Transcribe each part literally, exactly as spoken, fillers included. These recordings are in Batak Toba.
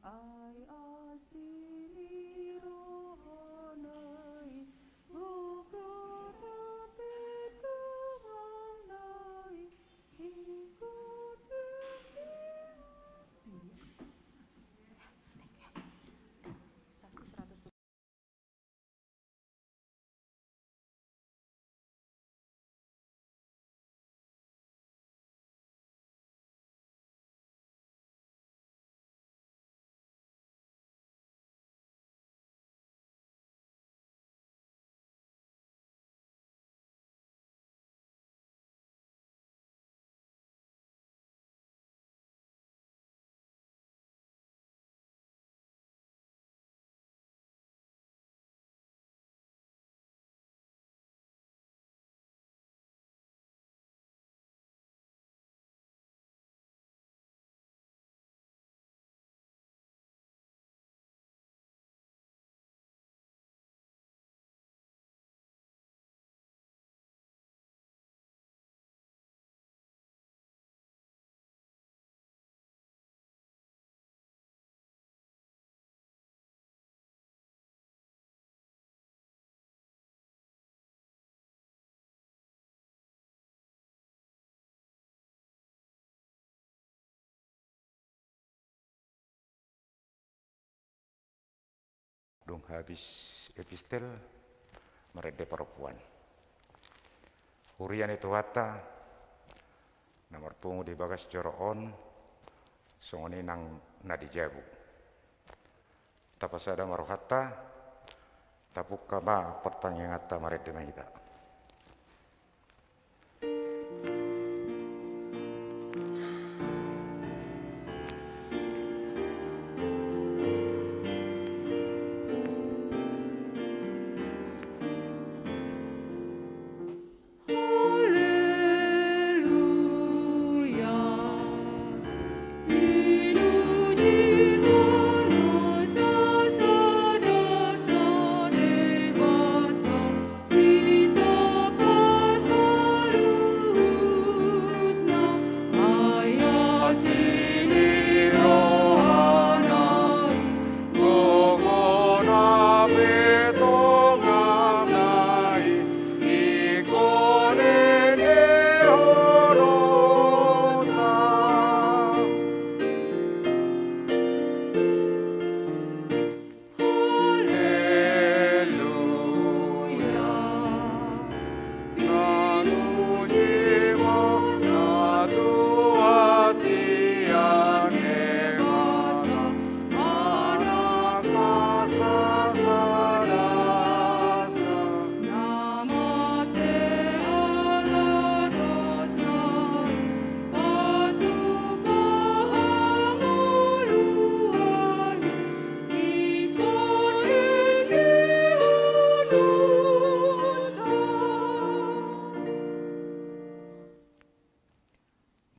Ai asi ni rohana i, gogo na pe tonganna i, ingkon. Dung habis epistel, marende parompuan. Huria ni Tuhanta, na marpungu di bagas joro on, songon i nang na di jabu. Tapasada ma rohanta, tapungka ma partangianganta, marende ma hita.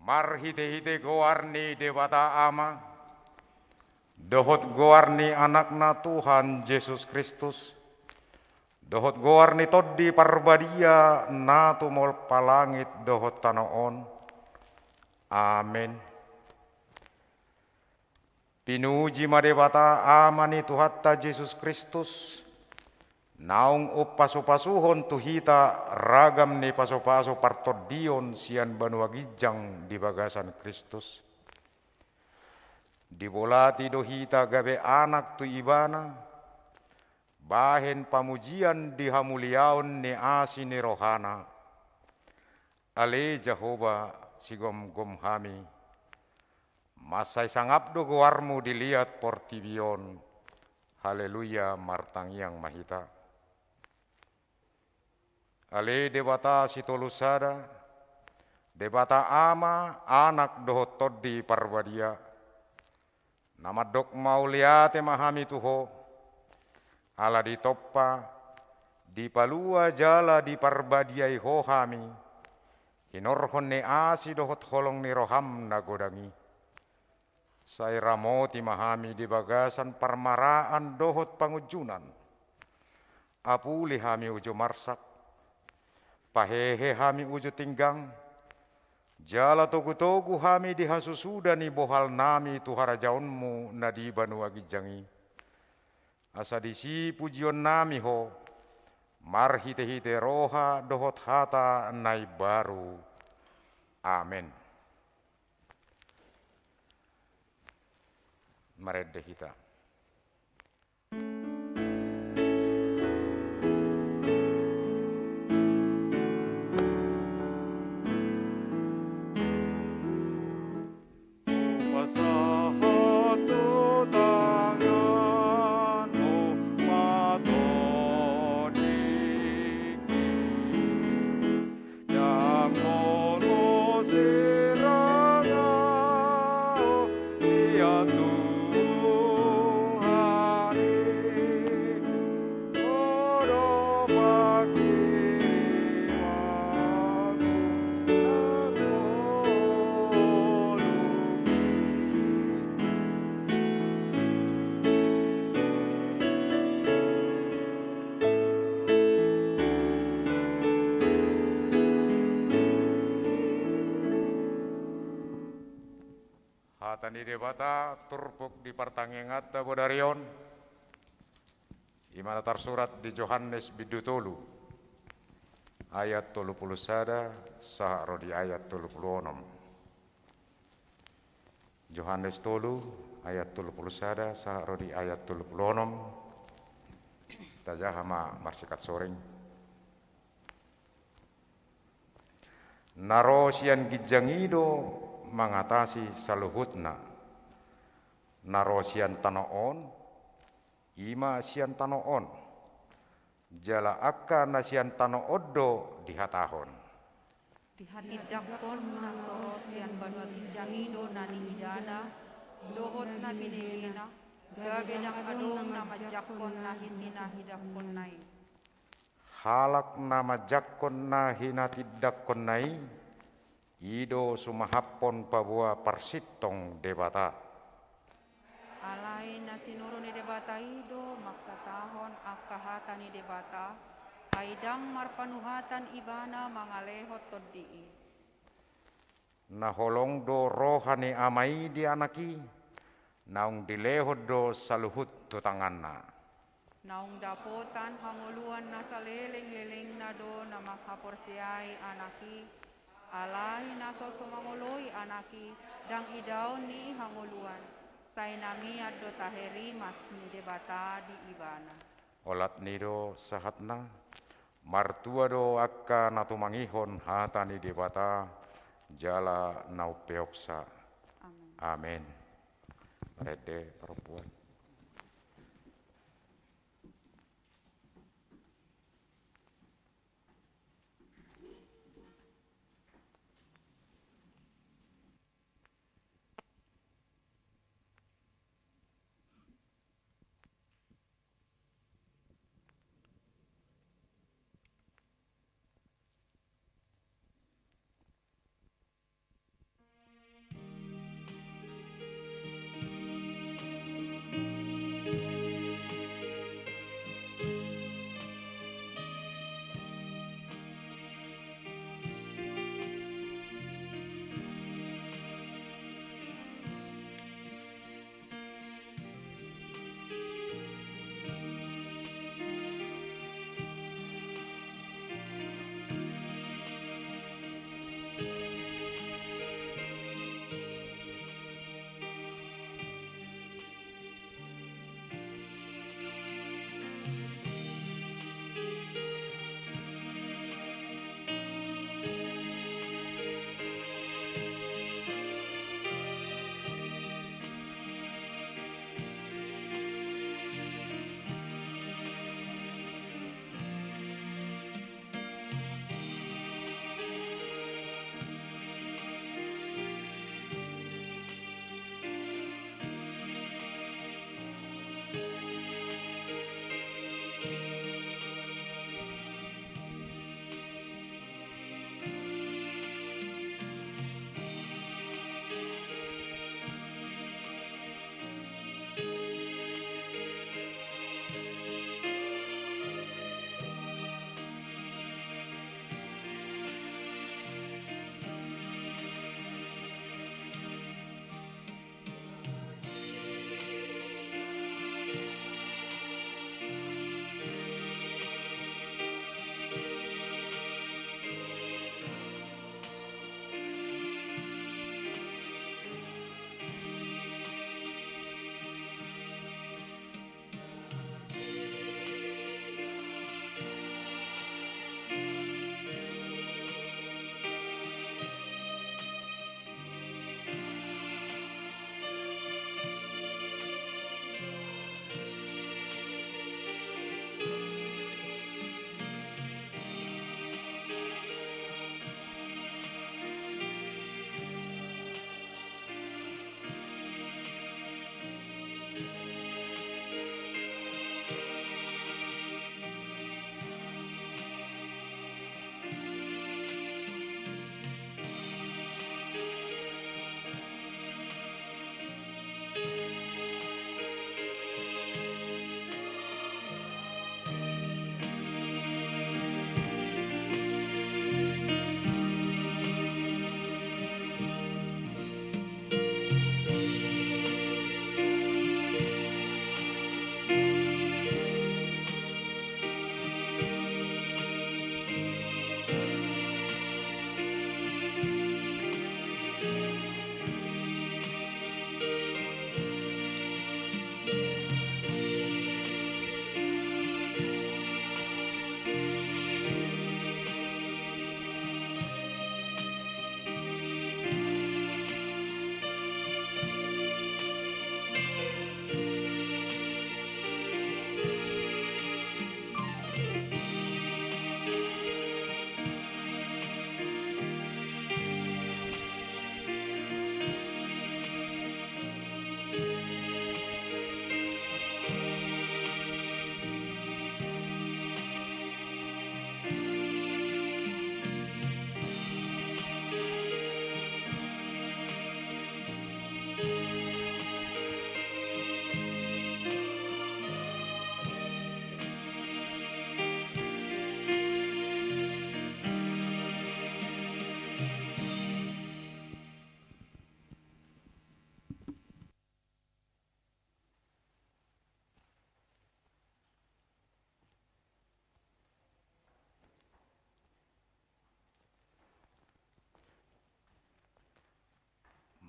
Marhitehite goar ni Debata Ama, dohot goar ni Anakna Tuhan Jesus Kristus, dohot goar ni Tondi Parbadia na tumompa langit dohot tano on. Amen. Pinuji ma Debata Ama ni Tuhanta Jesus Kristus, naung umpasupasuhon tu hita ragam ni pasupasu partondion sian banua ginjang di bagasan Kristus. Dibolati do hita gabe anak tu Ibana, bahen pamujian di hamuliaon ni asi ni rohana. Ale Jahowa, sigomgom hami. Mansai sangap do goarmu di liat portibi on. Haleluya, martangiang ma hita. Ale Debata Sitolu Sada, Debata Ama, Anak dohot Tondi Parbadia, na mandok mauliate ma hami tu Ho, ala ditompa, dipalua jala diparbadiai Ho hami, hinorhon ni asi dohot holong ni roham na godang i. Sai ramoti ma hami di bagasan parmaraan dohot pangunjunan. Apuli hami uju marsak, pahehe hami uju tinggang, Jala togu-togu hami di hasusuda ni bohalnami tu harajaonmu na di banua ginjang i. Asa disi pujionnami ho, marhite-hite roha dohot hata na imbaru. Amen. Marende hita. Hupasahat do tanganmu patodingki. Ndang olo sirang ahu sian Tuhan i, Ho do panghirimon na ngolu i. Hata ni Debata turpuk di partangianganta bodari on, i ma na tarsurat di Johannes bindu tolu, ayat tolu pulu sada sahat ro di ayat tolu pulu onom. Johannes tolu ayat tolu pulu sada sahat ro di ayat tolu pulu onom. Tajaha ma marsikat soring. Na ro sian ginjang i do mangatasi saluhutna. Na ro sian tano on, i ma sian tano on. Jala angka na sian tano on do dihatahon. Dihatindanghon na so ro sian banua ginjang i do na niidana, dohot na binegena, gabe ndang adong na manjangkon na hinihatidanghonna i. Halak na manjangkon na hinihatidanghonna i, i do sumahaphon paboa parsintong Debata. Alai na sinuru ni Debata i do manghatahon angka hata ni Debata, ai ndang marpanuhatan ibana mangalehon tondi i. Na holong do roha ni Ama i di Anak i, naung dilehon do saluhut tu tanganna. Naung dapotan hangoluan na saleleng-lelengna do na manghaporseai Anak i, alai na so sumangoloi Anak i, ndang idaon ni i hangoluan, sai na mian do taherimas ni Debata di ibana. Olat ni i do sahatna, martua do angka na tumangihon hata ni Debata, jala na umpeopsa. Amen. Amen. Marende parompuan.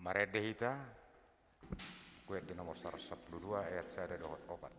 Marende hita, kuet di nomor saratus sampulu dua ayat sada dohot opat.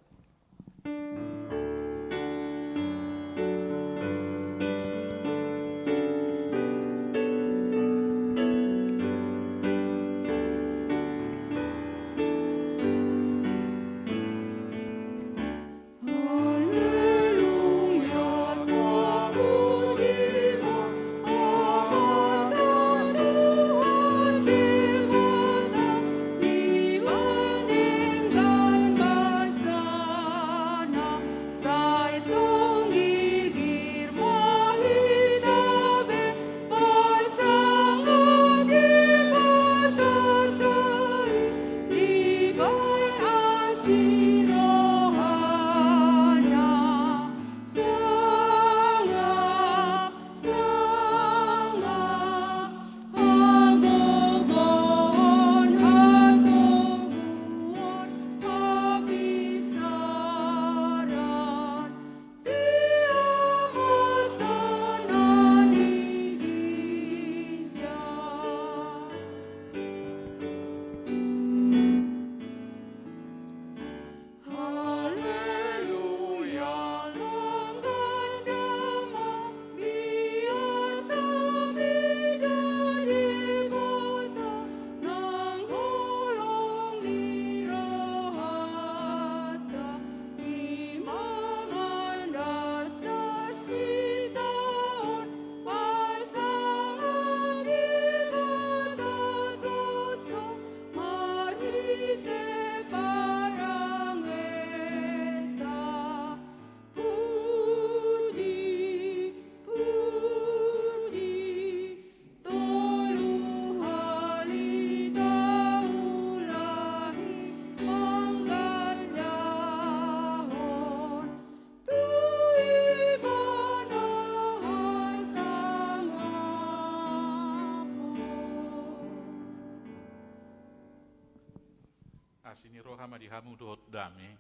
Asi ni roha ma di hamu dohot dame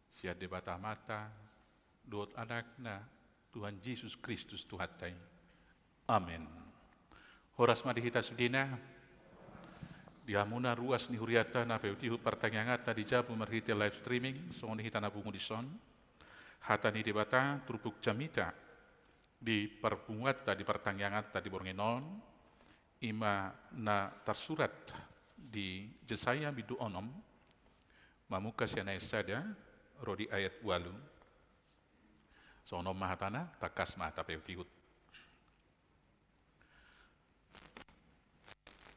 sian Debata Amanta dohot Anakna, Tuhan Jesus Kristus Tuhanta i. Amen. Horas ma di hita sudena. Di hamuna ruas ni huriata na peutihut partangianganta di jabu marhite live streaming, songon i hita na pungu dison. Hata ni Debata turpuk jamita di parpunguanta, di partangianganta di borngin on, i ma na tarsurat di Jesaya bindu onom, mamungka sian ayat sada ro di ayat ualu. Songon on ma hatana, tangkas ma hata peutihut.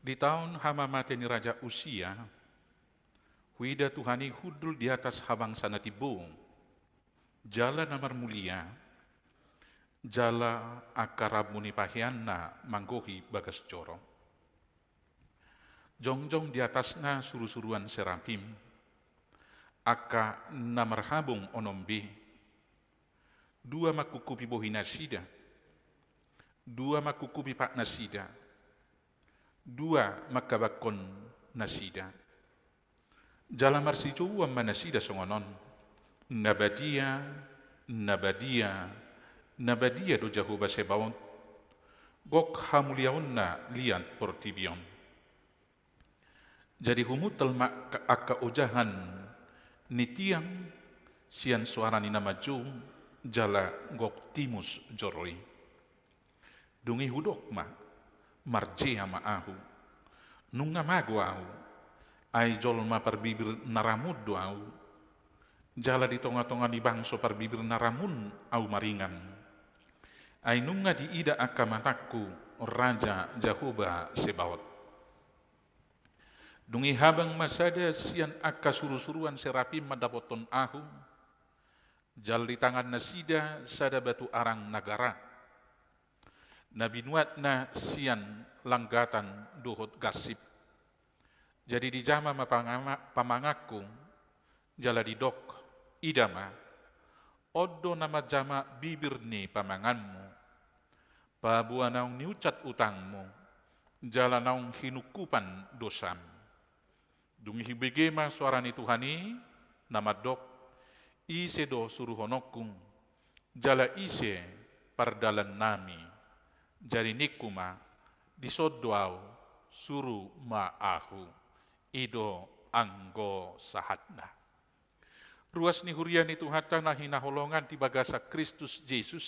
Di taon hamamate ni Raja Usia, huida Tuhan i hundul di atas habangsa na timbo, jala na marmulia, jala angka rambu ni paheanna manggohi bagas joro. Jongjong di atasna surusuruan serapim, angka na marhabong onom be, dua mangkungkupi bohinasida, dua mangkungkupi patnasida, dua manghabangkon nasida. Jala marsijouan ma nasida songon on: Na badia, na badia, na badia do Jahowa Sebaot, gok hamuliaonna liat portibi on. Jadi humuntal ma angka ojahan ni tiang sian soara ni na manjou, jala gok timus joro i. Dung i hudok ma: Marjea ma ahu. Nunga mago ahu, ai jolma parbibir na ramun do ahu. Jala di tongatonga ni bangso parbibir na ramun ahu maringan. Ai nunga diida angka matangku Raja Jahowa Sebaot. Dung i habang ma sada sian angka surusuruan serapim mandapothon ahu, jala di tangannasida sada batu arang na gara, na binuatna sian langgatan dohot gansip. Jadi dijama ma pangama-, pamanganku, jala didok: Ida ma, on do na manjama bibir ni pamanganmu. Paboa naung niunsat utangmu, jala naung hinungkupan dosam. Dung i hubege ma soara ni Tuhan i na mandok: Ise do suruhononku, jala ise pardalannami? Jadi ningku ma: Dison do ahu, Suru ma ahu, i do anggo sahatna. Ruas ni huria ni Tuhanta na hinaholongan di bagasan Kristus Jesus,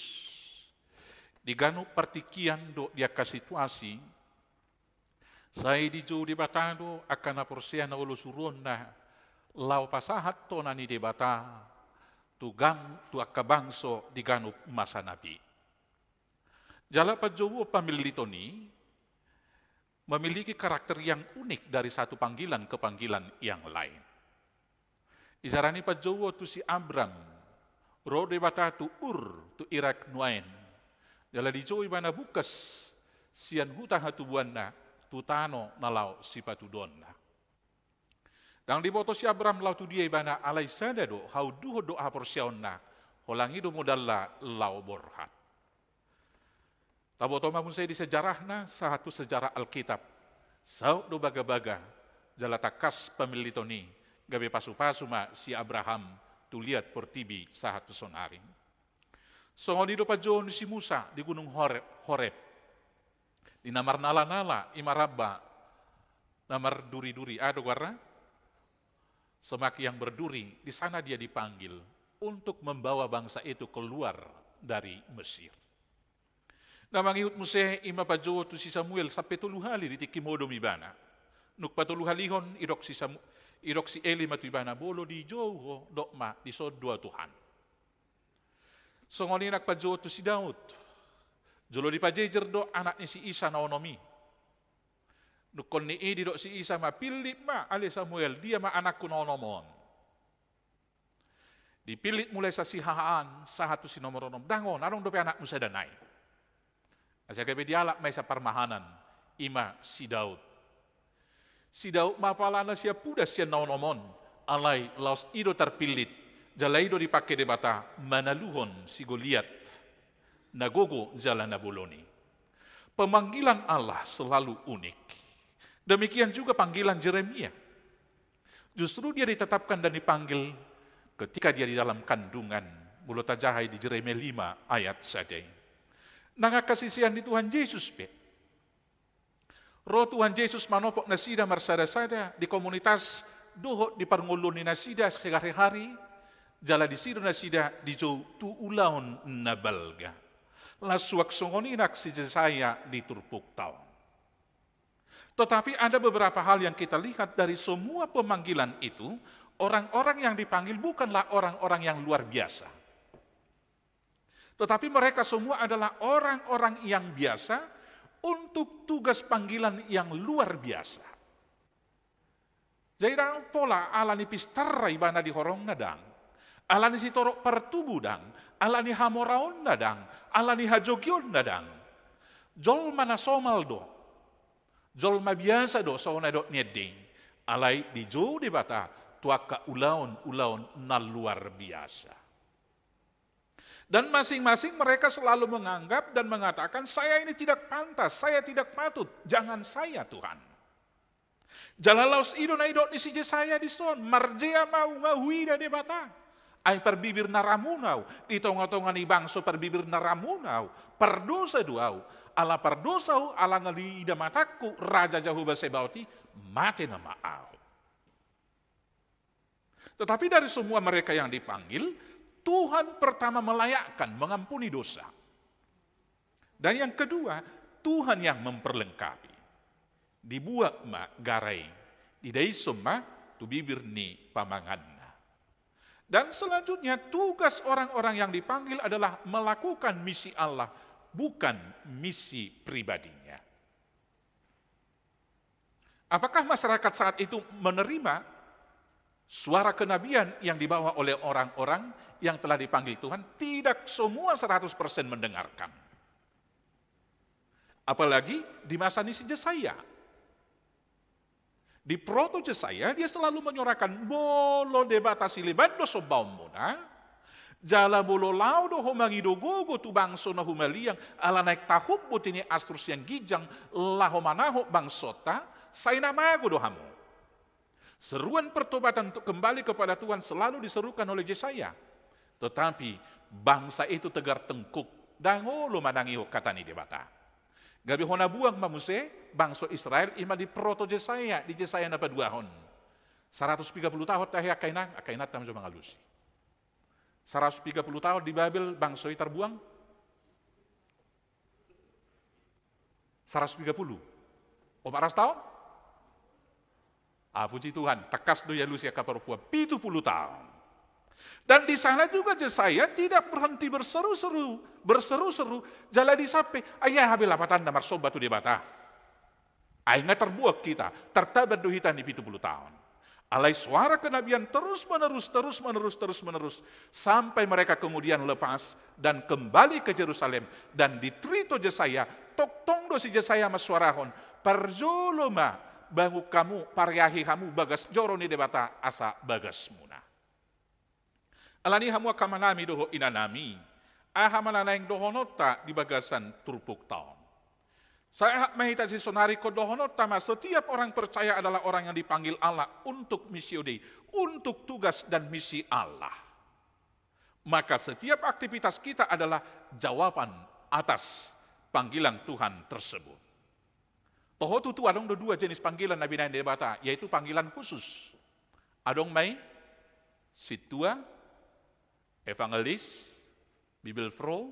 di ganup partingkian dohot di angka situasi, sai dijou Debata do angka na porsea na olo suruonna, laho pasahat tona ni Debata tu gam-, tu angka bangso di ganup masa na be. Jala panjouon pamilliton i memiliki karakter yang unik dari satu panggilan ke panggilan yang lain. Isarana i panjouon tu si Abram, ro Debata tu Ur, tu Irak Nuain. Jala dijou ibana bungkas sian huta hatubuanna tu tano na laho sipatuduonna. Ndang diboto si Abram laho tu dia ibana, alai sada do, haunduhon dohot haporseaonna, holan i do modalna laho borhat. Taboto ma muse di sejarahna, sahat tu sejarah Alkitab. Saut do bagabaga, jala tangkas pamilliton i, gabe pasupasu ma si Abraham tu liat portibi sahat tu sonari. Songon i do panjouon ni si Musa di Gunung Horeb, Horeb. Di na marnalanala, i ma ramba na marduriduri, aha do goarna? Semak yang berduri, di sana dia dipanggil untuk membawa bangsa itu keluar dari Mesir. Na mangihut muse i ma panjouon tu si Samuel sampe tolu hali di tingki modom ibana. Dung patoluhalihon, didok si Samu-, didok si Eli ma tu ibana, molo dijou ho, dok ma, dison do ahu Tuhan. Songon i nang panjouon tu si Daud. Jolo dipajejer do anak ni si Isa na onom i. Nungkon ni i didok si Isa ma, pillit ma ale Samuel, dia ma anakku na onom on. Dipillit mulai sian sihahaan sahat tu si nomor onom. Ndang on, adong dope anakmu sada nai. Asa gabe dialap ma i sian parmahanan, i ma si Daud. Si Daud ma apala na sian pudas sian na onom on, alai laos i do tarpillit, jala i do dipangke Debata manaluhon si Goliat, na gogo jala na bolon i. Pemanggilan Allah selalu unik. Demikian juga panggilan Jeremia. Justru dia ditetapkan dan dipanggil ketika dia di dalam kandungan. Molo tajaha i di Jeremia lima ayat sada i. Nang angka sisean ni Tuhan Jesus pe. Ro Tuhan Jesus manopot nasida marsada-sada di komunitas dohot di parngoluon ni nasida sehari-hari, jala disi do nasida dijou tu ulaon na balga. Laos suang songon i nang si Jesaya di turpukta on. Tetapi ada beberapa hal yang kita lihat dari semua pemanggilan itu, orang-orang yang dipanggil bukanlah orang-orang yang luar biasa. Tetapi mereka semua adalah orang-orang yang biasa untuk tugas panggilan yang luar biasa. Jadi ndang pola ala ni pistarna ibana di horongna, ndang. Ala ni sitorop partubu, ndang. Ala ni hamoraonna, ndang. Ala ni hajogionna, ndang. Jolma na somal do. Jolma biasa do, songon na didok ni ende i. Alai dijou Debata tu angka ulaon-ulaon na luar biasa. Dan masing-masing mereka selalu menganggap dan mengatakan, "Saya ini tidak pantas, saya tidak patut, jangan saya, Tuhan." Jala laos i do na didok ni si Jesaya dison, "Marjea ma ahu nga huida Debata. Ai parbibir na ramuna ahu, di tonga-tonga ni bangso parbibir na ramuna ahu, pardosa do ahu, ala pardosa ahu, ala nga diida matangku Raja Jahowa Zebaot i, mate nama ahu." Tetapi dari semua mereka yang dipanggil, Tuhan pertama melayakkan, mengampuni dosa. Dan yang kedua, Tuhan yang memperlengkapi. Dibuat ma gara i, didaison ma tu bibir ni pamanganna. Dan selanjutnya, tugas orang-orang yang dipanggil adalah melakukan misi Allah, bukan misi pribadinya. Apakah masyarakat saat itu menerima suara kenabian yang dibawa oleh orang-orang yang telah dipanggil Tuhan? Tidak semua seratus persen mendengarkan. Apalagi di masa ni si Jesaya. Di proto Jesaya, dia selalu menyuarakan, "Molo Debata sileban do sombaonmuna, jala molo laho do ho mangido gogo tu bangso na humaliang, ala naeng tahumbu tini astur sian ginjang laho manahot bangsonta, sai na mago do hamu." Seruan pertobatan untuk kembali kepada Tuhan selalu diserukan oleh Jesaya. Tetapi bangsa itu tegar tengkuk, ndang olo manangihon hata ni Debata. Gabe hona buang ma muse bangso Israel, ima di proto Jesaya, di Jesaya na paduahon. Saratus piga pulu taon tahe angka inang, angka inanta ma jo mangalusi. Saratus piga pulu taon di Babel bangso i tarbuang. Saratus piga pulu. Opat ratus taon? Ah, puji Tuhan, tangkas do dialusi angka parompuan, pitu pulu taon. Dan di sana juga Jesaya tidak berhenti berseru-seru, berseru-seru, jala disampe, ai aha be lapatanna marsomba tu Debata. Ai nga tarbuang hita, tartaban do hita ni pitu pulu taon. Alai suara kenabian terus menerus, terus menerus, terus menerus, sampai mereka kemudian lepas dan kembali ke Jerusalem. Dan di trito Jesaya, tongtong do si Jesaya mansuarahon, parjolo ma bangun hamu, pareahi hamu bagas joro ni Debata asa bagasmuna. Alani i hamu angka amanami dohot inanami, aha ma na naeng dohononta di bagasan turpukta on? Sahat ma hita sian sonari, ingkon dohononta ma, setiap orang percaya adalah orang yang dipanggil Allah untuk missio Dei, untuk tugas dan misi Allah. Maka setiap aktivitas kita adalah jawaban atas panggilan Tuhan tersebut. Toho tutu adong do dua jenis panggilan na binahen Debata, yaitu panggilan khusus. Adong ma i sintua, evangelis, bibelvrouw,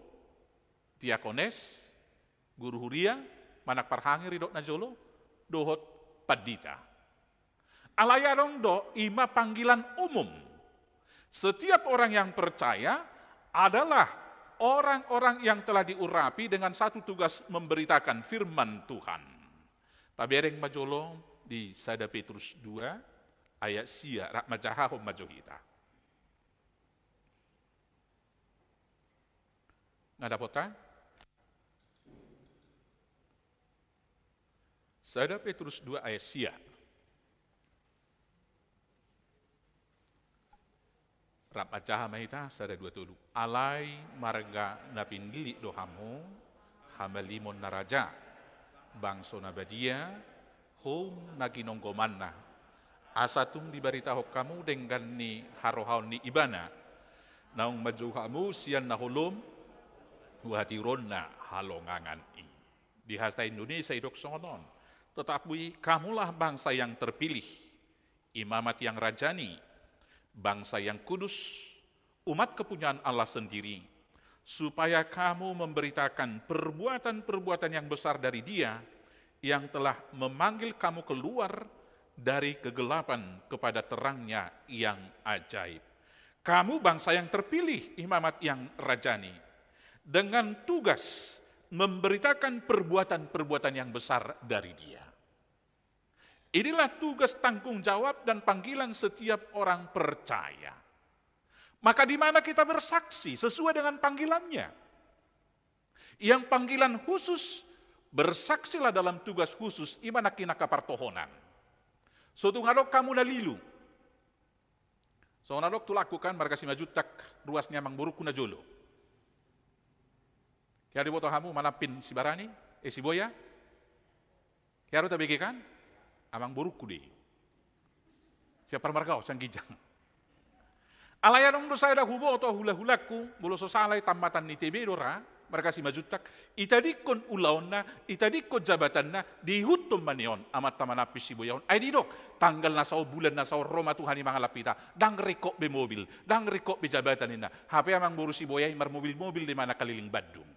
diakones, guru huria, manang parhangir didok na jolo, dohot pandita. Alai adong do ima panggilan umum. Setiap orang yang percaya adalah orang-orang yang telah diurapi dengan satu tugas memberitakan firman Tuhan. Tabereng ma jolo di sada Petrus dua ayat sia, rap manjahahon ma jo hita. Nga dapot, ha? Sada Petrus dua ayat sia. Rap manjaha ma hita, sada dua tolu. Alai marga na pinillit do hamu, hamalimon na raja, bangso na badia, houm na ginonggomanna, asa tung dibaritahon hamu denggan ni harohaon ni Ibana, naung manjou hamu sian na holom, tu hatiuron na halongangan i. Di hata Indonesia didok songon on. Tetapi kamulah bangsa yang terpilih, imamat yang rajani, bangsa yang kudus, umat kepunyaan Allah sendiri, supaya kamu memberitakan perbuatan-perbuatan yang besar dari Dia yang telah memanggil kamu keluar dari kegelapan kepada terang-Nya yang ajaib. Kamu bangsa yang terpilih, imamat yang rajani, dengan tugas memberitakan perbuatan-perbuatan yang besar dari Dia. Inilah tugas, tanggung jawab, dan panggilan setiap orang percaya. Maka di mana kita bersaksi sesuai dengan panggilannya. Yang panggilan khusus, bersaksilah dalam tugas khusus, ima nangkin angka partohonan. So tung adong hamu na lilu. Songon na didok tulangku kan, marga Simanjuntak, ruas ni amangborungku na jolo. Hea diboto hamu manampin si Barani, eh, si Boya? Hea do tabege kan? Amangborungku do i. Sian parmargaon, sian ginjang. Alai adong do sada huboto hulahulangku, molo so sala i tamatan ni I T B do ra, marga Simanjuntak, itadingkon ulaonna, itadingkon jabatanna, diihuthon ma ni on, amanta manampin si Boya on. Ai didok, tanggal na saon, bulan na saon, ro ma Tuhan i mangalap hita, ndang ringkot be mobil, ndang ringkot be jabatan ninna. Hape amangboru si Boya i marmobilmobil do imana keliling Bandung.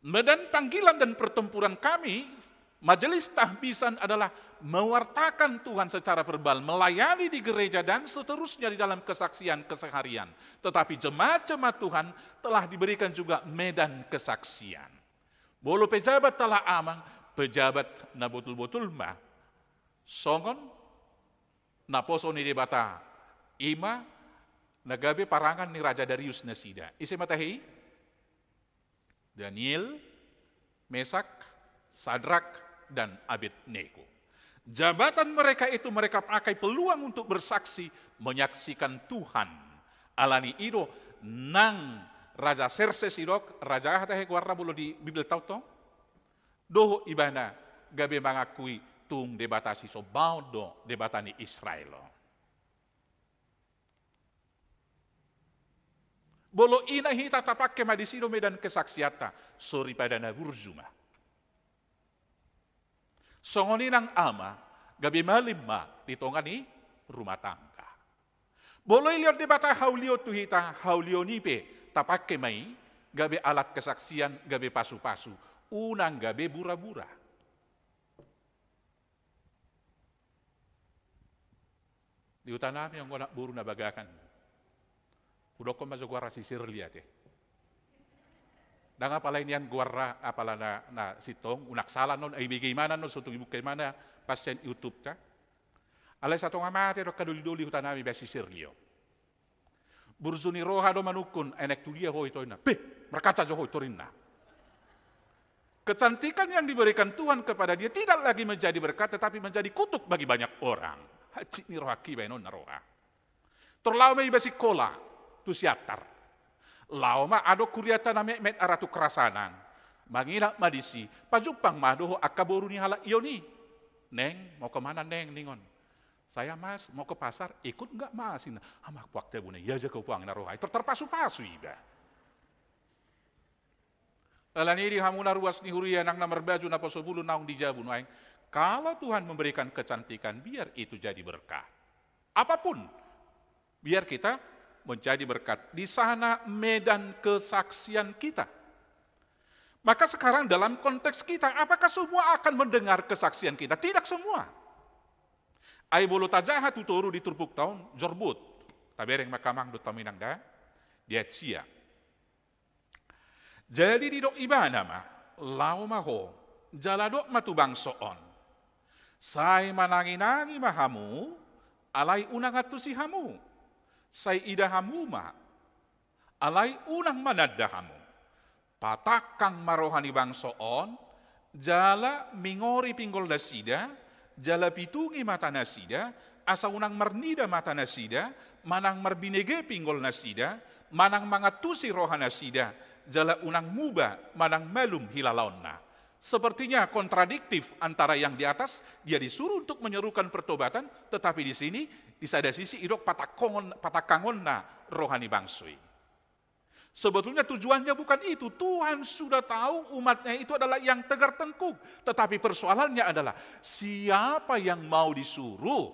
Medan panggilan dan pertempuran kami, Majelis Tahbisan, adalah mewartakan Tuhan secara verbal, melayani di gereja, dan seterusnya di dalam kesaksian keseharian. Tetapi jemaat-jemaat Tuhan telah diberikan juga medan kesaksian. Molo pejabat, ala amang, pejabat na botulbotul ma songon naposo ni Debata, ima na gabe parangan ni Raja Darius nasida. Ise ma tahe i? Daniel, Mesak, Sadrak, dan Abednego. Jabatan mereka itu mereka pakai peluang untuk bersaksi, menyaksikan Tuhan. Alani i do nang Raja Serses didok, raja aha tahe goarna molo di Bibelta on? Dohot ibana gabe mangakui tung Debata sisombaon do, Debata ni Israel on. Molo ina hita, tapangke ma disi do medan kesaksianta, soripada na burju ma. Songon i nang ama, gabe malim ma di tonga ni rumah tangga. Molo dilehon Debata haulion tu hita, haulion i pe tapangke ma i gabe alat kesaksian, gabe pasupasu, unang gabe burabura. Di huta nami anggo anak boru na bagasan, hudokkon ma jo goarna si Sirli ate. Ndang apala i nian goarna, apala na, na sintong, unang sala non, ai bege imana non, so tung dibuka imana pas sian YouTube ta. Alai satonga mate do angka dolidoli huta nami bahen si Sirli on. Burju ni roha do manungkun, ai naeng tu dia ho i torinna. Beh, markaca jo ho i torinna. Kecantikan yang diberikan Tuhan kepada dia tidak lagi menjadi berkat, tetapi menjadi kutuk bagi banyak orang. Hansit ni rohangki bahenonna roha. Tor laho ma iba sikola tu Siantar. Laho ma adong huriata na metmet, ara tu Krasanan. Mangilang ma disi, pajumpang ma dohot angka boru ni halak Ion i. "Neng, mauliate ma, Neng," ningon. "Saya, Mas, mau ke pasar, ikut nggak, Mas?" ninna. "Ama, puang tabuna, ia jaga puang na roha i." Tor tarpasupasu iba. Alani i di hamuna ruas ni huria nang na marbaju na poso bulu naung di jabu nuaeng, kalau Tuhan memberikan kecantikan, biar itu jadi berkat. Apapun, biar kita menjadi berkat. Di sana medan kesaksian kita. Maka sekarang dalam konteks kita, apakah semua akan mendengar kesaksian kita? Tidak semua. Ai molo tajaha tu toru di turpukta on, jorbut. Tabereng ma hamu amang dohot hamu inang da, di ayat sia. Jadi didok ibana ma, "Laho ma ho, jala dok ma tu bangso on. Sai mananginangi ma hamu, alai unang antusi hamu. Sai ida hamu ma, alai unang mananda hamu. Patangkang ma roha ni bangso on, jala mingori pinggol nasida, jala pitungi mata nasida, asa unang marnida mata nasida, manang marbinege pinggol nasida, manang mangantusi roha nasida, jala unang muba, manang malum hilalaonna." Sepertinya kontradiktif antara yang di atas, dia disuruh untuk menyerukan pertobatan, tetapi di sini, di sada sisi, idok patangkongon-, patangkangonna roha ni bangso i. Sebetulnya tujuannya bukan itu. Tuhan sudah tahu umatnya itu adalah yang tegar tengkuk. Tetapi persoalannya adalah, siapa yang mau disuruh?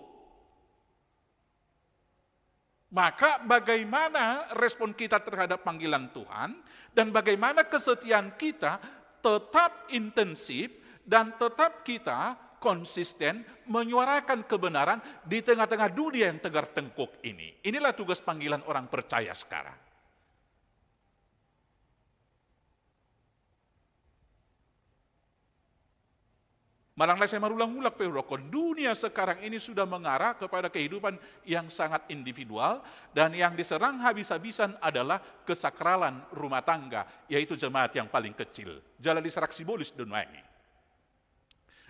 Maka bagaimana respon kita terhadap panggilan Tuhan, dan bagaimana kesetiaan kita tetap intensif dan tetap kita konsisten menyuarakan kebenaran di tengah-tengah dunia yang tegar tengkuk ini. Inilah tugas panggilan orang percaya sekarang. Manang na sai marulang-ulang pe hudokkon, dunia sekarang ini sudah mengarah kepada kehidupan yang sangat individual, dan yang diserang habis-habisan adalah kesakralan rumah tangga, yaitu jemaat yang paling kecil. Jala diserang sibolis do nuaeng i.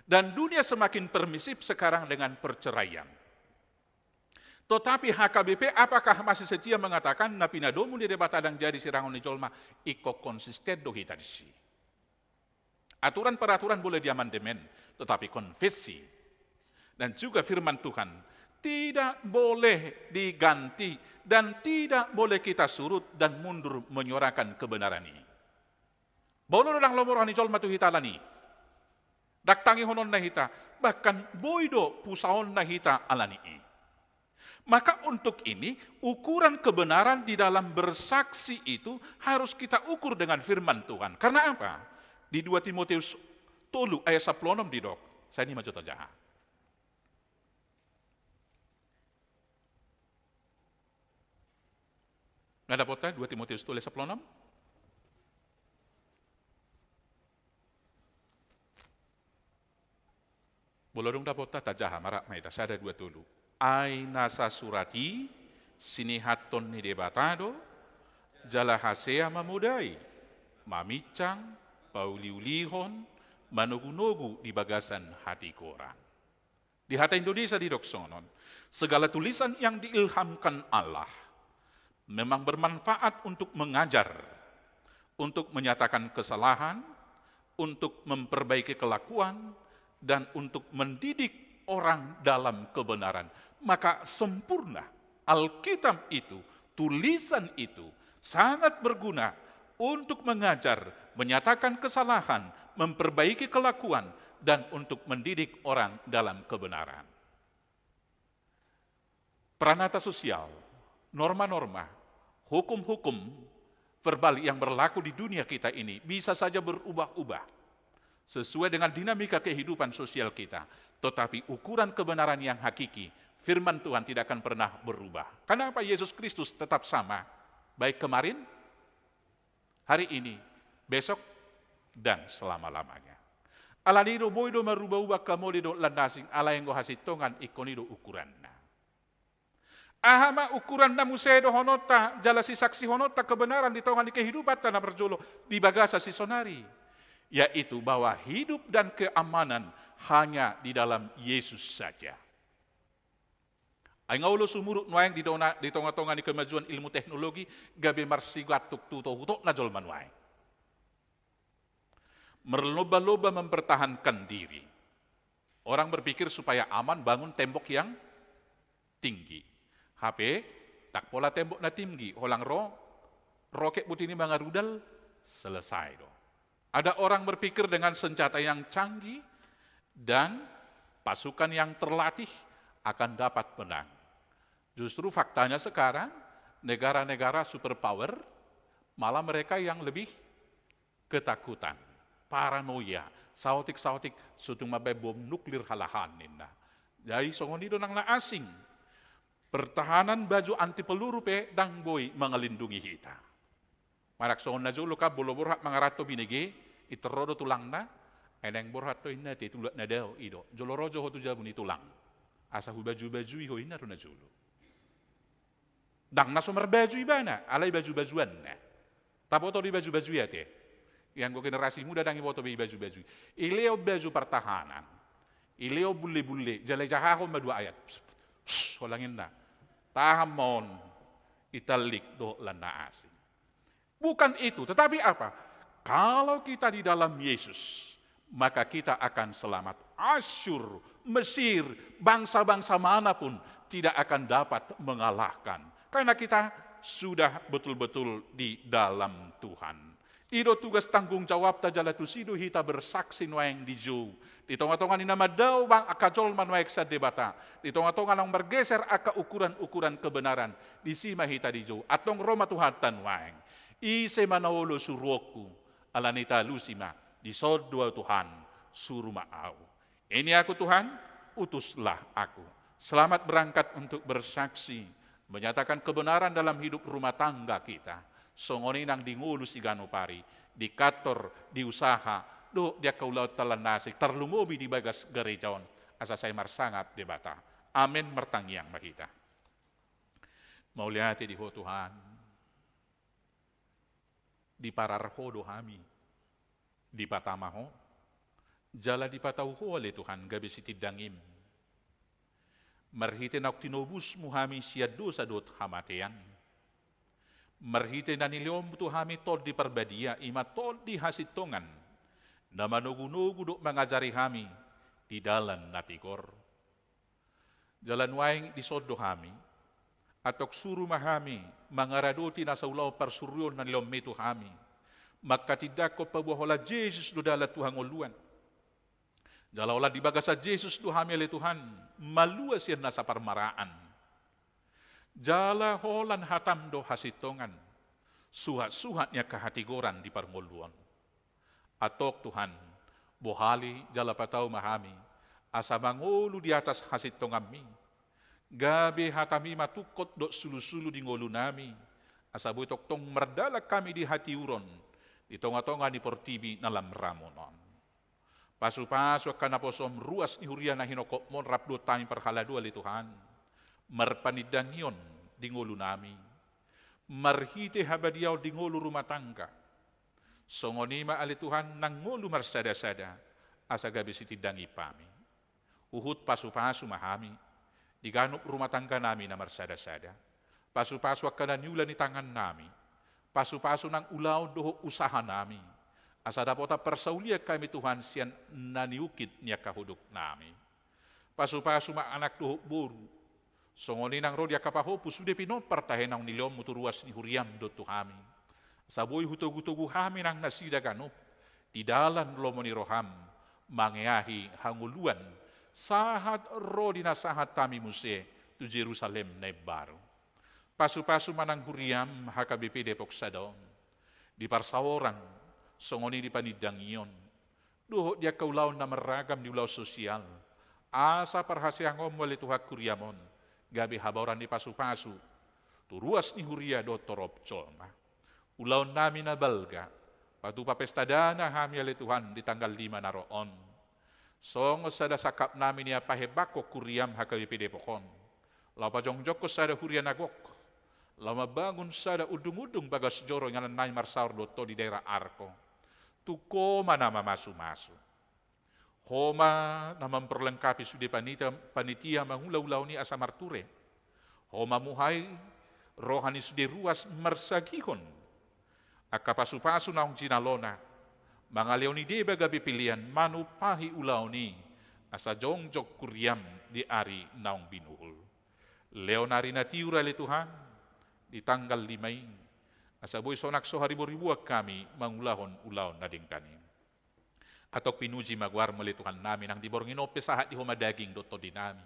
Dan dunia semakin permisif sekarang dengan perceraian. Tetapi H K B P, apakah masih setia mengatakan na pinadomu ni Debata ndang jadi sirangon ni jolma? Ingkon konsisten do hita disi. Aturan peraturan boleh diamandemen, tetapi konfesi dan juga firman Tuhan tidak boleh diganti dan tidak boleh kita surut dan mundur menyuarakan kebenaran ini. Boi do ndang lomo roha ni jolma tu hita alani i. Ndang tangihononna hita, bahkan boi do pusaonna hita alani i. Maka untuk ini, ukuran kebenaran di dalam bersaksi itu harus kita ukur dengan firman Tuhan. Karena apa? Di dua Timotius tolu ayat sampulu onom didok. Sai i ma jo tajaha. Nga dapotta dua Timotius tolu ayat sampulu onom? Molo dung dapotta, tajaha ma, rap ma hita, sada, dua, tolu. Ai nasa surat i sinihathon ni Debata do, jala hasea mamodai, maminsang, pauliulihon, manogunogu di bagasan hatigoran. Di hata Indonesia didok songon on, segala tulisan yang diilhamkan Allah memang bermanfaat untuk mengajar, untuk menyatakan kesalahan, untuk memperbaiki kelakuan, dan untuk mendidik orang dalam kebenaran. Maka sempurna Alkitab itu, tulisan itu, Sangat berguna untuk mengajar, menyatakan kesalahan, memperbaiki kelakuan, dan untuk mendidik orang dalam kebenaran. Pranata sosial, norma-norma, hukum-hukum verbal yang berlaku di dunia kita ini bisa saja berubah-ubah sesuai dengan dinamika kehidupan sosial kita. Tetapi ukuran kebenaran yang hakiki, firman Tuhan tidak akan pernah berubah. Kenapa Yesus Kristus tetap sama, baik kemarin, hari ini, besok, dan selama-lamanya. Alani do boi do marubah-ubah hamu dohot na asing, alai anggo hasintongan ingkon i do ukuranna. Aha ma ukuranna muse dohononta, jala sisaksihononta kebenaran di tonga ni kehidupanta na parjolo di bagasan sisonari, yaitu bahwa hidup dan keamanan hanya di dalam Yesus saja. Ai nga olo sumurut nuaeng di dona-, di tonga-tonga ni kemajuan ilmu teknologi, gabe marsigantung tu tohutokna jolma nuaeng. Marlomba-lomba mempertahankan diri. Orang berpikir supaya aman bangun tembok yang tinggi. Hape, ndang pola tembok na tinggi, holan ro, roket buti ni mangarudal, selesai do. Ada orang berpikir dengan senjata yang canggih dan pasukan yang terlatih akan dapat menang. Justru faktanya sekarang, negara-negara superpower, malah mereka yang lebih ketakutan, paranoia, saotik-saotik, so tung mambaen bom nuklir halahan ninna. Jadi songon i do nang na asing. Pertahanan baju anti peluru pe ndang boi mangalindungi hita. Manang songon na jolo kan, molo borhat mangaranto binege, pintor ro do tulangna, ai naeng borhat ho inna ate, tulak na dao i do. Jolo ro jo ho tu jabu ni tulang. Asa hubaju-bajui ho inna do na jolo. Ndang na so marbaju ibana, alai baju-bajuanna. Taboto do ibaju-bajui ate. Ianggo generasi muda ndang iboto be ibaju-bajui. Ilehon baju pertahanan. Ilehon bulle-bulle, jala ijahahon ma dua ayat. Holan inna. Tahan ma on, itallik dohot lan na asing. Bukan itu, tetapi apa? Kalau kita di dalam Yesus, maka kita akan selamat. Asyur, Mesir, bangsa-bangsa manapun tidak akan dapat mengalahkan. Karena kita sudah betul-betul di dalam Tuhan. I do tugas tanggung jawabta jala tusi do hita bersaksi nuaeng di jou. Di tonga-tonga ni na mandao bang angka jolma nuaeng sian Debata. Di tonga-tonga naung margeser angka ukuran-ukuran kebenaran. Disi ma hita di jou. Antong ro ma Tuhanta nuaeng. Ise ma na olo suruonku, alani talusi ma, dison do au Tuhan, suru ma au. Ini aku Tuhan, utuslah aku. Selamat berangkat untuk bersaksi, menyatakan kebenaran dalam hidup rumah tangga kita. Songon i nang di ngolu siganup ari, di kantor, di usaha, dohot di angka ulaonta lan na asing, tarlumobi di bagas gareja on, asa sai marsangap Debata. Amen, martangiang ma hita. Mauliate di Ho Tuhan. Diparar Ho do hami, dipatama Ho, jala dipatau Ho ale Tuhan gabe sitindangim. Marhite naung tinobusmu hami sian dosa dohot hamatean. Marhite na nilehonmu tu hami Tondi Parbadia, i ma tondi hasintongan, na manogu-nogu dohot mangajari hami di dalan na tigor. Jala nuaeng dison do hami, antong suru ma hami mangaradoti nasa ulaon parsurion na nilehonmi tu hami, mangkatindangkon paboa holan Jesus do dalan tu hangoluan. Jala holan di bagasan Jesus do hami ale Tuhan, malua sian nasa parmaraan. Jala holan hatam do hasintongan, suhat-suhat ni angka hatigoran di parngoluon. Antong Tuhan, bohali jala patau ma hami, asa mangolu di atas hasintonganmi. Gabe hatami ma tungkot dohot sulu-sulu di ngolunami, asa boi tongtong mardalan hami di hatiuron, di tonga-tonga ni portibi na lam ramon on. Pasu-pasu angka naposom ruas ni huria na hinongkopmon rap dohot hami parhalado ale Tuhan, marpanindangion di ngolunami, marhite habadiaon di ngolu rumah tangga. Songon i ma ale Tuhan nang ngolu marsada-sada, asa gabe sitindangim hami. Huhut pasu-pasu ma hami, di ganup rumah tangganami na marsada-sada. Pasu-pasu angka na niula ni tangannami. Pasu-pasu nang ulaon dohot usahanami. Asa dapotan parsaulian hami Tuhan sian na niungkit ni angka huduknami. Pasu-pasu ma anak dohot boru. Songon i nang ro di angka pahompu sude pinompar tahe naung nilehonmu tu ruas ni huriam dohot tu hami. Asa boi hutogutogu hami nang nasida ganup di dalan lomo ni roham, mangeahi hangoluan, sahat ro di na sahat hami muse tu Jerusalem na imbaru. Pasupasu ma nang huriam H K B P Depok Sada on, di parsaoran, songon i di panindangion, dohot di angka ulaon na marragam di ulaon sosial, asa parhaseangonmu ale Tuhan huriam on, gabe habaoran ni pasupasu tu ruas ni huria dohot torop jolma. Ulaonnami na balga, patupa pesta dana hami ale Tuhan di tanggal lima na ro on. Songon sada sangkapnami na pahembangkon huriam H K B P Depok on, laho pajongjongkon sada huria na gok, laho mambangun sada undungundung bagas joro inganannami marsaor dohot Ho di daerah Arko. Tung Ho ma na mamasumasu. Ho ma na memperlengkapi sude panitia, panitia mangula ulaon i asa marture. Ho ma muhai roha ni sude ruas marsagihon angka pasupasu naung jinalona, mangalehon i deba gabe pelean manumpahi ulaon i, asa jongjong huriam di ari naung binuhul. Lehon ari na tiur ale Tuhan di tanggal lima i, asa boi sonang so hariboriboan hami mangulahon ulaon na denggan i. Antong pinuji ma goarmu ale Tuhannami, nang di borngin on pe sahat di Ho ma daging dohot tondinami.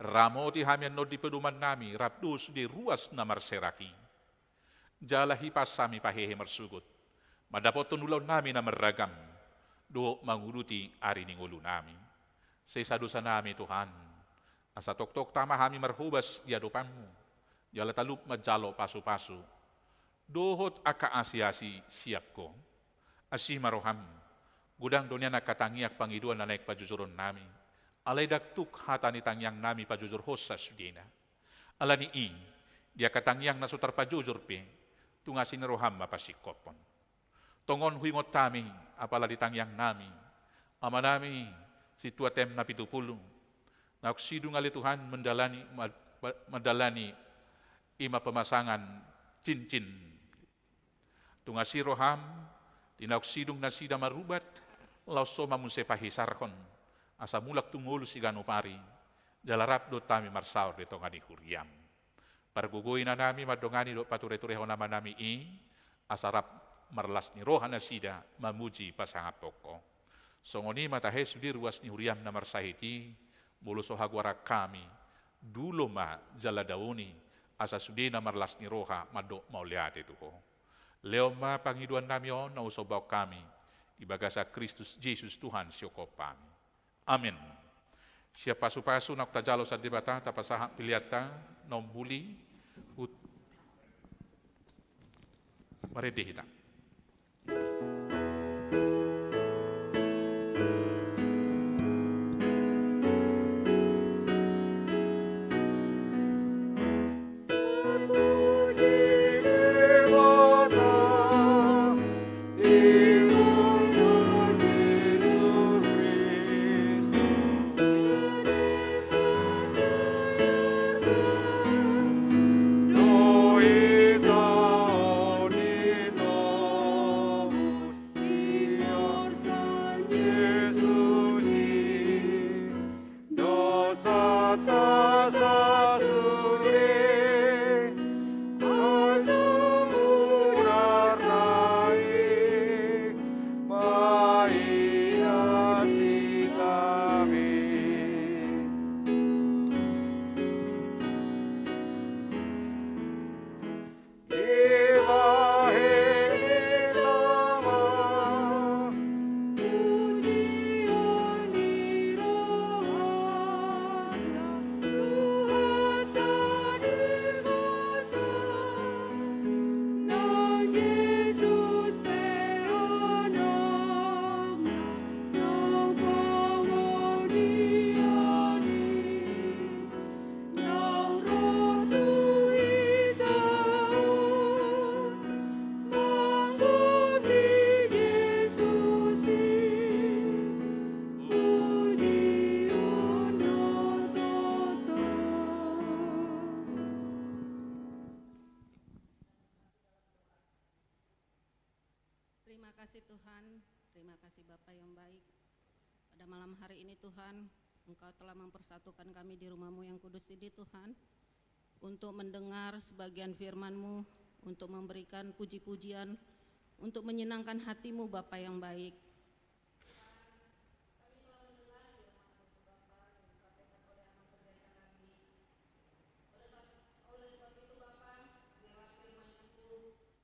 Ramoti hami annon di pedomannami rap dohot sude ruas na marserak i. Jala hipas hami pahehe marsogot mandapothon ulaonnami na marragam dohot manguduti ari ni ngolunami. Sesa dosanami Tuhan, asa tongtong tama hami marhobas di adopanmu, jala talup manjalo pasupasu dohot angka asiasi sian Ho. Asi ma roham, godang do nian angka tangiang pangidoan na naeng pajojoronnami, alai ndang tuk hata ni tangiangnami pajojorhonsa sudena. Ala ni i, di angka tangiang na so tarpajojor pe, tung asi ni roham ma pasingkophon. Tongon huingot hami, apala di tangiangnami, amanami Sintua T M Napitupulu, naung sidung ale Tuhan mandalani, ma-, ma-, mandalani i ma pemasangan cincin. Tung asi roham, di naung sidung nasida marubat, laos so ma muse pahisarhon, asa mulak tu ngolu siganup ari, jala rap dohot hami marsaor di tonga ni huriam. Pargogoi inanami mandongani dohot patureturehon amanami i, asa rap marlas ni roha nasida mamuji pasangaphon Ho. Songon i ma tahe sude ruas ni huriam na marsahit i, molo so hagoaran hami, dulo ma jala daoni, asa sude na marlas ni roha mandok mauliate tu Ho. Lehon ma pangidoannami on na husombaon hami di bagasan Kristus Jesus Tuhan sihophop hami. Amen. Sian pasupasu naung tajalo sian Debata tapasahat peleanta na umbuli. Ut-, marende hita. Terima kasih Tuhan, terima kasih Bapa yang baik. Pada malam hari ini Tuhan, Engkau telah mempersatukan kami di rumah-Mu yang kudus ini, Tuhan, untuk mendengar sebagian firman-Mu, untuk memberikan puji-pujian, untuk menyenangkan hati-Mu, Bapa yang baik.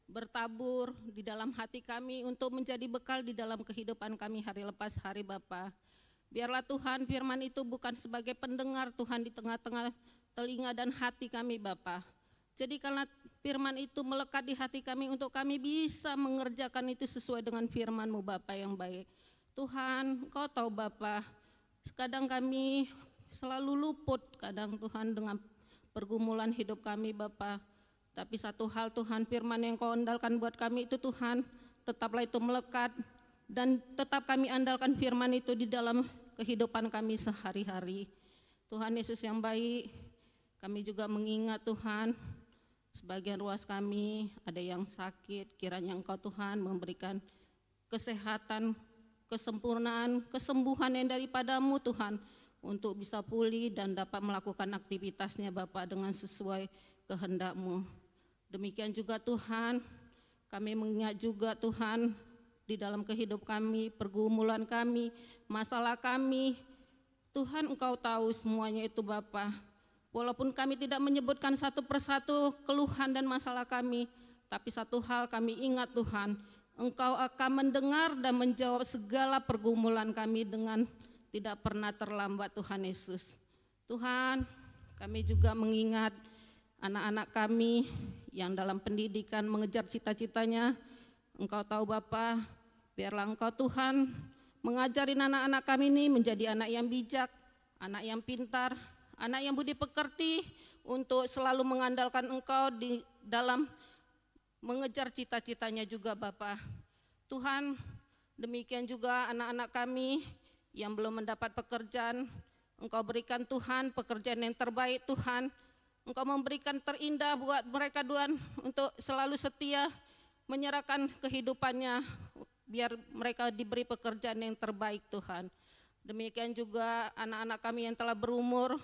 Bertabur di dalam hati kami untuk menjadi bekal di dalam kehidupan kami hari lepas hari, Bapa. Biarlah, Tuhan, firman itu bukan sebagai pendengar, Tuhan, di tengah-tengah telinga dan hati kami, Bapa. Jadikanlah firman itu melekat di hati kami untuk kami bisa mengerjakan itu sesuai dengan firman-Mu, Bapa yang baik. Tuhan, Engkau tahu, Bapa, kadang kami selalu luput, kadang, Tuhan, dengan pergumulan hidup kami, Bapa. Tapi satu hal, Tuhan, firman yang Kau andalkan buat kami itu, Tuhan, tetaplah itu melekat dan tetap kami andalkan firman itu di dalam kehidupan kami sehari-hari. Tuhan Yesus yang baik, kami juga mengingat, Tuhan, sebagian ruas kami ada yang sakit, kiranya Engkau, Tuhan, memberikan kesehatan, kesempurnaan, kesembuhan yang daripada-Mu, Tuhan, untuk bisa pulih dan dapat melakukan aktivitasnya, Bapa, dengan sesuai kehendak-Mu. Demikian juga, Tuhan, kami mengingat juga, Tuhan, di dalam kehidup kami, pergumulan kami, masalah kami, Tuhan, Engkau tahu semuanya itu, Bapa. Walaupun kami tidak menyebutkan satu persatu keluhan dan masalah kami, tapi satu hal kami ingat, Tuhan, Engkau akan mendengar dan menjawab segala pergumulan kami dengan tidak pernah terlambat, Tuhan Yesus. Tuhan, kami juga mengingat anak-anak kami yang dalam pendidikan mengejar cita-citanya. Engkau tahu, Bapa, biarlah Engkau, Tuhan, mengajari anak-anak kami ini menjadi anak yang bijak, anak yang pintar, anak yang budi pekerti, untuk selalu mengandalkan Engkau di dalam mengejar cita-citanya juga, Bapa. Tuhan, demikian juga anak-anak kami yang belum mendapat pekerjaan, Engkau berikan, Tuhan, pekerjaan yang terbaik, Tuhan. Engkau memberikan terindah buat mereka, Tuhan, untuk selalu setia menyerahkan kehidupannya, biar mereka diberi pekerjaan yang terbaik, Tuhan. Demikian juga anak-anak kami yang telah berumur,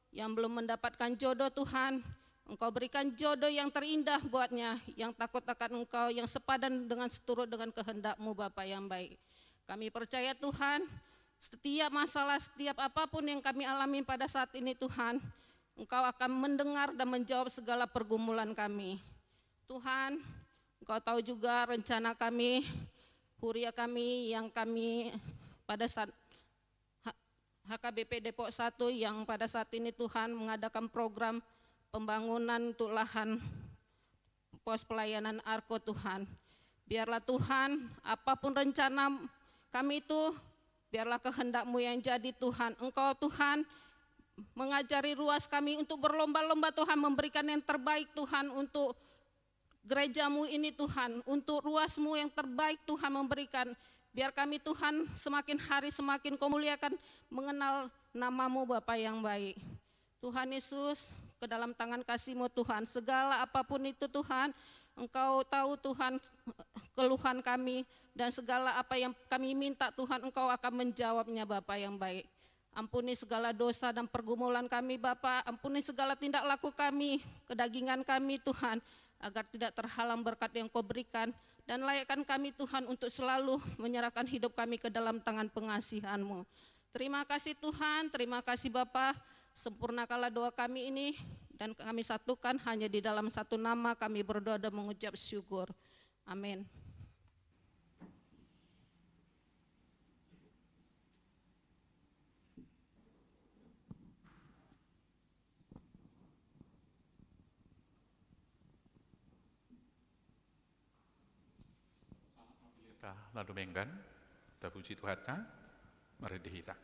yang belum mendapatkan jodoh, Tuhan, Engkau berikan jodoh yang terindah buatnya, yang takut akan Engkau, yang sepadan dengan, seturut dengan kehendak-Mu, Bapa yang baik. Kami percaya, Tuhan, setiap masalah, setiap apapun yang kami alami pada saat ini, Tuhan, Engkau akan mendengar dan menjawab segala pergumulan kami. Tuhan, Engkau tahu juga rencana kami, huria kami yang kami pada saat H-, H K B P Depok satu yang pada saat ini, Tuhan, mengadakan program pembangunan untuk lahan pos pelayanan Arko, Tuhan. Biarlah, Tuhan, apapun rencana kami itu, biarlah kehendak-Mu yang jadi, Tuhan. Engkau, Tuhan, mengajari ruas kami untuk berlomba-lomba, Tuhan, memberikan yang terbaik, Tuhan, untuk gereja-Mu ini, Tuhan, untuk ruas-Mu yang terbaik, Tuhan, memberikan. Biar kami, Tuhan, semakin hari semakin Kau muliakan, mengenal nama-Mu, Bapa yang baik. Tuhan Yesus, ke dalam tangan kasih-Mu, Tuhan. Segala apapun itu, Tuhan, Engkau tahu, Tuhan, keluhan kami, dan segala apa yang kami minta, Tuhan, Engkau akan menjawabnya, Bapa yang baik. Ampuni segala dosa dan pergumulan kami, Bapa. Ampuni segala tindak laku kami, kedagingan kami, Tuhan, agar tidak terhalang berkat yang Kau berikan. Dan layakkan kami, Tuhan, untuk selalu menyerahkan hidup kami ke dalam tangan pengasihan-Mu. Terima kasih, Tuhan. Terima kasih, Bapa. Sempurnakanlah doa kami ini, dan kami satukan hanya di dalam satu nama kami berdoa dan mengucap syukur. Amin. Lalu menggan, tapuji Tuhanta, marende hita.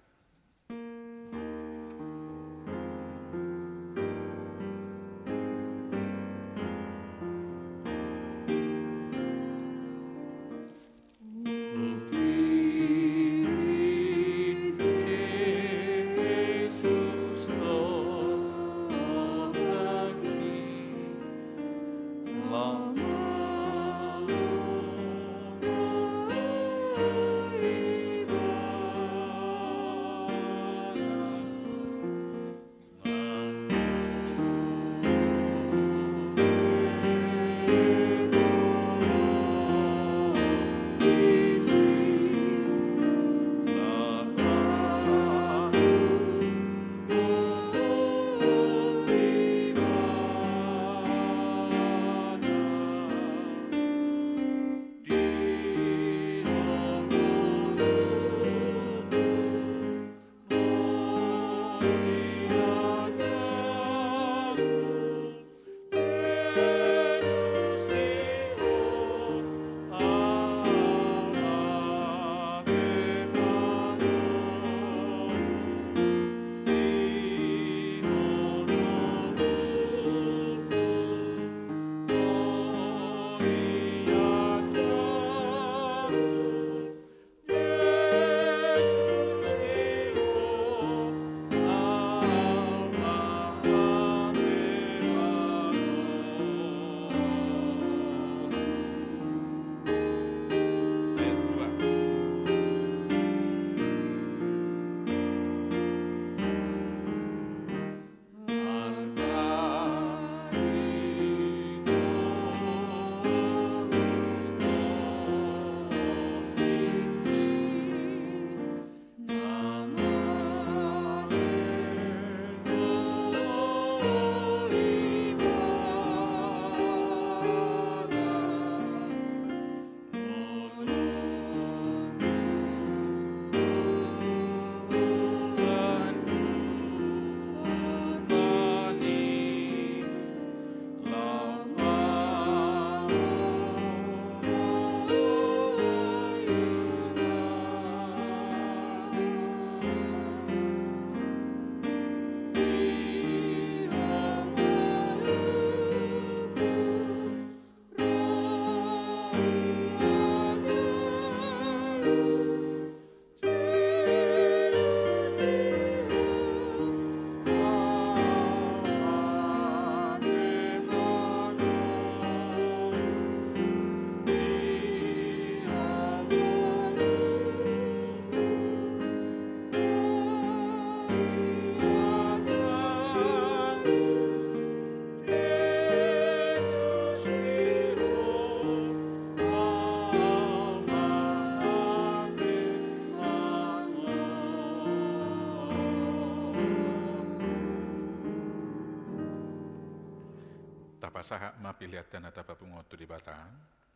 Tapasahat ma peleanta na tapapungu on tu Debata,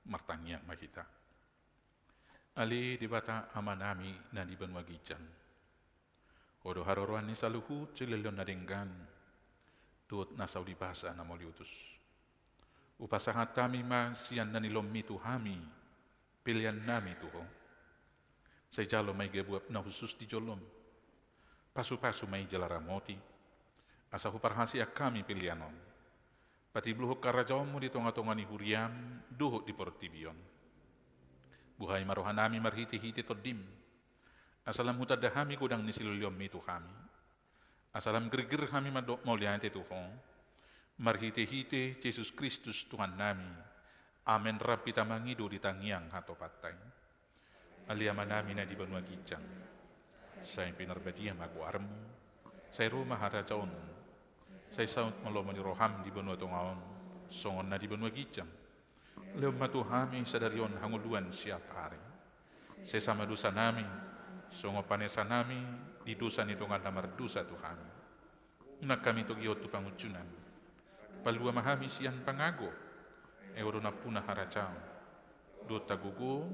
martangiang ma hita. Ale Debata Amanami na di banua ginjang, Ho do haroroan ni saluhut silehon na denggan, dohot na sauli basa na mauliutus. Hupasahat hami ma sian na nilehonMi tu hami, peleannami tu Ho. Sai jalo ma i gabe uap na hushus di joloM. Pasupasu ma i jala ramoti, asa huparhaseang hami pelean on. Patimbulhon harajaonMu di tongatonga ni huriaM dohot di portibi on. Buhai ma rohanami marhitehite TondiM, asa lam hutanda hami godang ni silehonlehonMi tu hami. Asa lam girgir hami mandok mauliate tu Ho, marhitehite Jesus Kristus Tuhannami. Amen. Rap hita mangido di tangiang hatopanta i. Ale Amanami na di banua ginjang, sai pinarbadia ma goarMu. Sai ro ma harajaonMu. Sai saut ma lomo ni rohaM di banua tonga on, songon na di banua ginjang. Lehon ma tu hami sadari on hangoluan siapari. Sesa ma dosanami, songon panesanami di dosa ni dongan na mardosa tu hami. Unang hami togihon tu pangunjunan. Palua ma hami sian pangago. Ai Ho do nampuna harajaon, dohot hagogoon,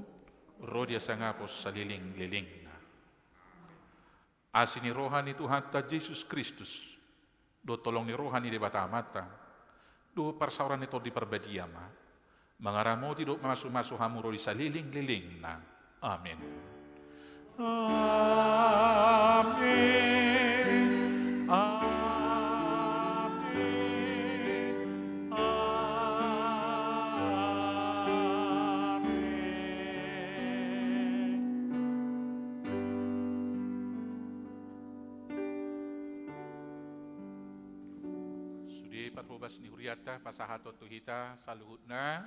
ro di hasangapon salelenglelengna. Asi ni roha ni Tuhanta Jesus Kristus, dohot holong ni roha ni Debata Amanta, dohot parsaoran ni Tondi Parbadia ma mangaramoti dohot mamasumasu hamu ro di salelenglelengna. Amen. Amen. Amen. Amen. Sude parhobas ni hurianta pasahathon tu hita saluhutna.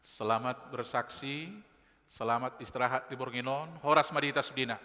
Selamat bersaksi, selamat istirahat di borngin on, horas ma di hita sudena.